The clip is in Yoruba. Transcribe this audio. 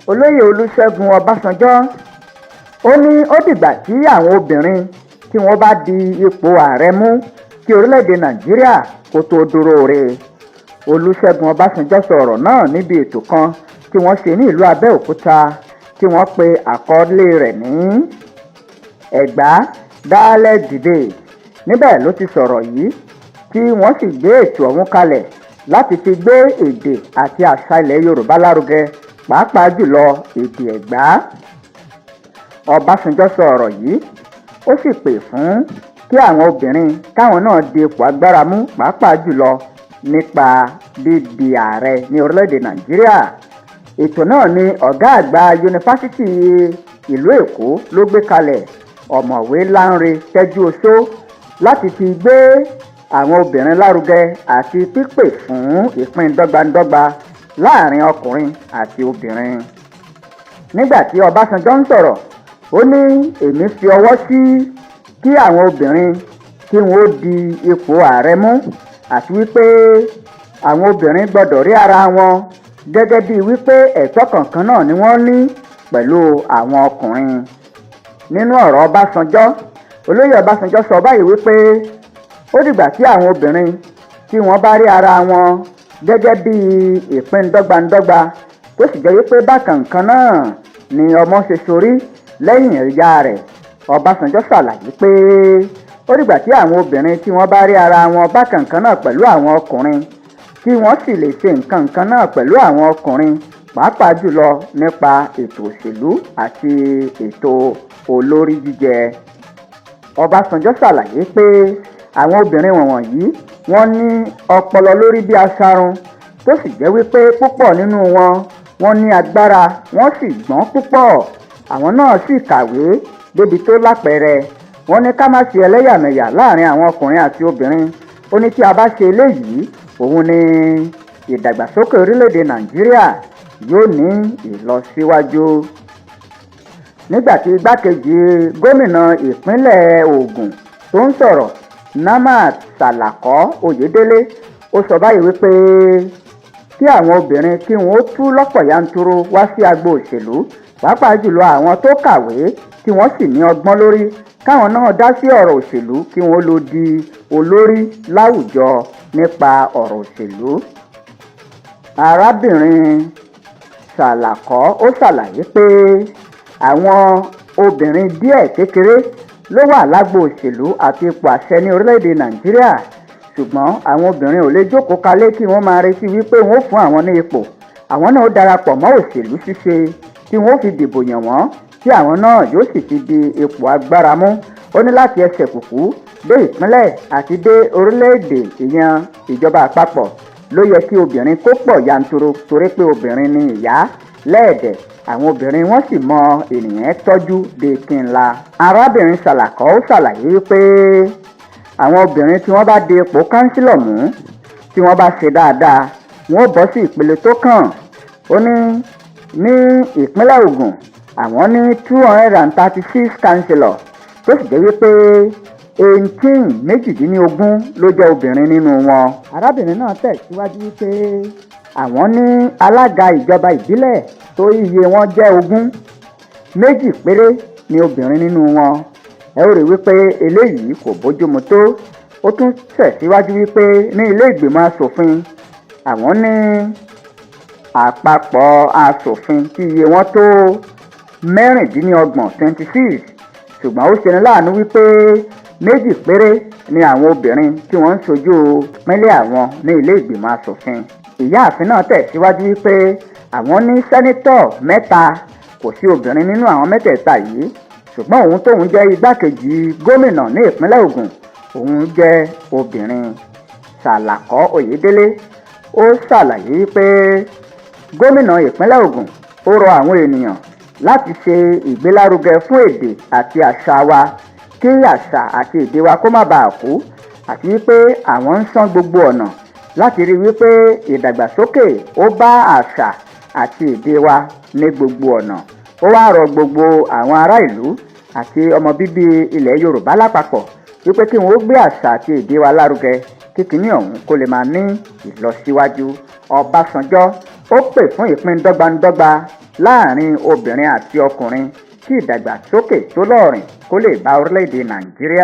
Olóyè Olúṣẹ́gun Ọbásanjọ́, ó ní ó dìgbà tí àwọn obìnrin tí wọ́n bá di ipò ààrẹ mú kí orílẹ̀-èdè Nàìjíríà kó tó dúró re. Olúṣẹ́gun Ọbásanjọ́ sọ ọ̀rọ̀ náà níbi ètò kan tí wọ́n ṣe ní ìlú Abẹ́òkúta, tí wọ́n pe àkọlé rẹ̀ ní "Ẹ̀gbá Dialect Debate". Níbẹ̀ ló ti sọ̀rọ̀ yìí, tí wọ́n sì gbé ètò ọ̀hún kalẹ̀ láti fi gbé èdè àti àṣà ilẹ̀ Yorùbá lárugẹ, pàápàá jùlọ èdè Ẹ̀gbá. Ọbásanjọ́ sọ ọ̀rọ̀ yìí, ó sì pè fún kí àwọn obìnrin káwọn náà di ipò agbára mú, pàápàá jùlọ nípa dídi ààrẹ ní orílẹ̀-èdè Nàìjíríà. Ètò náà ni ọ̀gá àgbà Yunifásitì ìlú Èkó ló gbé kalẹ̀, Ọ̀mọ̀wé Lánrẹ Tẹ́júoṣó, láti fi gbé àwọn obìnrin lárugẹ àti pípè fún ìpín dọ́gbandọ́gba láàrin ọkùnrin àti obìnrin. Nígbà tí Ọbásanjọ́ ń sọ̀rọ̀, ó ní, "Èmi fi ọwọ́ sí kí àwọn obìnrin kí wọ́n ó di ipò ààrẹ mú, àti wípé àwọn obìnrin gbọ́dọ̀ rí ara wọn gẹ́gẹ́ bíi wípé ẹ̀tọ́ kankan náà ni wọ́n ní pẹ̀lú àwọn ọkùnrin." Nínú ọ̀rọ̀ Ọbásanjọ́, Olóyè Ọbásanjọ́ sọ báyìí wípé ó dìgbà tí àwọn obìnrin tí wọ́n bá rí ara wọn gẹ́gẹ́ bí ìpín dọ́gbandọ́gba, tó sì jẹ́ wípé bákan kan náà ni ọmọ ṣe sorí lẹ́yìn ìyá rẹ̀. Ọbásanjọ́ ṣàlàyé pé ó dìgbà tí àwọn obìnrin tí wọ́n bá rí ara wọn bákan kan náà pẹ̀lú àwọn ọkùnrin, tí wọ́n sì lè ṣe nǹkan kan náà pẹ̀lú àwọn ọkùnrin, pàápàá jùlọ nípa ètò òṣèlú àti ètò olórí jíjẹ. Ọbásanjọ́ ṣàlàyé pé àwọn obìnrin wọ̀nyí, wọ́n ní ọpọlọ lórí bí aṣarun, tó sì jẹ́ wípé púpọ̀ nínú wọn, wọ́n ní agbára, wọ́n sì gbọ́n púpọ̀, àwọn náà sì kàwé débi tó lápẹẹrẹ. Wọ́n ní ká má ṣe ẹlẹ́yàmẹ̀yà láàrin àwọn ọkùnrin àti obìnrin. Ó ní tí a bá ṣe eléyìí, òun ni ìdàgbàsókè orílẹ̀-èdè Nàìjíríà yóò ní ìlọsíwájú. Nígbà tí igbákejì gómìnà ìpínlẹ̀ Ògùn tó ń sọ̀rọ̀, Namat Salako Oyèdélé, ó sọ báyìí wípé kí àwọn obìnrin kí wọ́n ó tú lọ́pọ̀ yanturu wá sí agbo òṣèlú, pàápàá jùlọ àwọn tó kàwé tí wọ́n sì ní ọgbọ́n lórí, káwọn náà dá sí ọ̀rọ̀ òṣèlú, kí wọ́n lọ di olórí láwùjọ nípa ọ̀rọ̀ òṣèlú. Arábìnrin Sàlàkọ́ ó ṣàlàyé pé àwọn obìnrin díẹ̀ kékeré ló wà lágbo òṣèlú àti ipò àṣẹ ní orílẹ̀-èdè Nàìjíríà, ṣùgbọ́n àwọn obìnrin ò lè jókòó kalẹ̀ kí wọ́n máa retí wípé wọ́n ó fún àwọn ní ipò. Àwọn náà ó darapọ̀ mọ́ òṣèlú ṣíṣe tí wọ́n ó fi dìbò yàn wọ́n, tí àwọn náà yóò sì fi di ipò agbára mú. Ó ní láti ẹsẹ̀ kùkú dé ìpínlẹ̀ àti dé orílẹ̀-èdè, ìyẹn ìjọba àpapọ̀, ló yẹ kí obìnrin kó pọ̀ yanturu, torí pé obìnrin ni ìyá lẹ́ẹ̀dẹ̀, àwọn obìnrin wọ́n sì mọ ènìyàn tọ́jú bíi kí n la. Arábìnrin Sàlàkọ́ ó ṣàlàyé wípé àwọn obìnrin tí wọ́n bá di ipò kánsílọ̀ mú, tí wọ́n bá ṣe dáadáa, wọ́n ó bọ́ sí ìpele tó kàn. Ó ní ní ìpínlẹ̀ Ògùn, àwọn ní 236 councillor, tó sì jẹ́ wípé 18, 18, ló jẹ́ obìnrin nínú wọn. Arábìnrin náà tẹ̀síwájú wípé àwọn ní alága ìjọba ìbílẹ̀ tó iye wọn jẹ́ 20, méjì péré ni obìnrin nínú wọn. Ẹ ó rí wípé eléyìí kò bójúmu tó. Ó tún tẹ̀síwájú wípé ní ilé ìgbìmọ̀ asòfin, àwọn ní àpapọ̀ asòfin tí iye wọn tó 26, 26, ṣùgbọ́n ó ṣeni láàánú wípé méjì péré ni àwọn obìnrin tí wọ́n ń ṣojú ìpínlẹ̀ àwọn ní ilé ìgbìmọ̀ asòfin. Ìyáàfin náà tẹ̀síwájú wípé àwọn ní senator mẹ́ta, kò sí obìnrin nínú àwọn mẹ́tẹ̀ẹ̀ta yìí, ṣùgbọ́n òun tóun jẹ́ igbákejì gómìnà ní ìpínlẹ̀ Ògùn, òun jẹ́ obìnrin. Sàlàkọ́ Oyèdélé ó ṣàlàyé wípé gómìnà ìpínlẹ̀ Ògùn ó rọ àwọn ènìyàn láti ṣe ìgbélárugẹ fún èdè àti àṣà wa, kí àṣà àti èdè wa kó má bàa kú, àti wípé àwọn ń sán gbogbo ọ̀nà láti rí wípé ìdàgbàsókè ó bá àṣà àti èdè wa ní gbogbo ọ̀nà. Ó wáá rọ gbogbo àwọn ará ìlú àti ọmọ bíbí ilẹ̀ Yorùbá lápapọ̀ wípé kí wọ́n ó gbé àṣà àti èdè wa lárugẹ, kí kinní ọ̀hún kó lè máa ní ìlọsíwájú. Ọbásanjọ́ ó pè fún ìpín dọ́gbandọ́gba. láàrin obìnrin àti ọkùnrin kí ìdàgbàsókè tó lọ́ọ̀rìn kó lè bá orílẹ̀-èdè Nàìjíríà.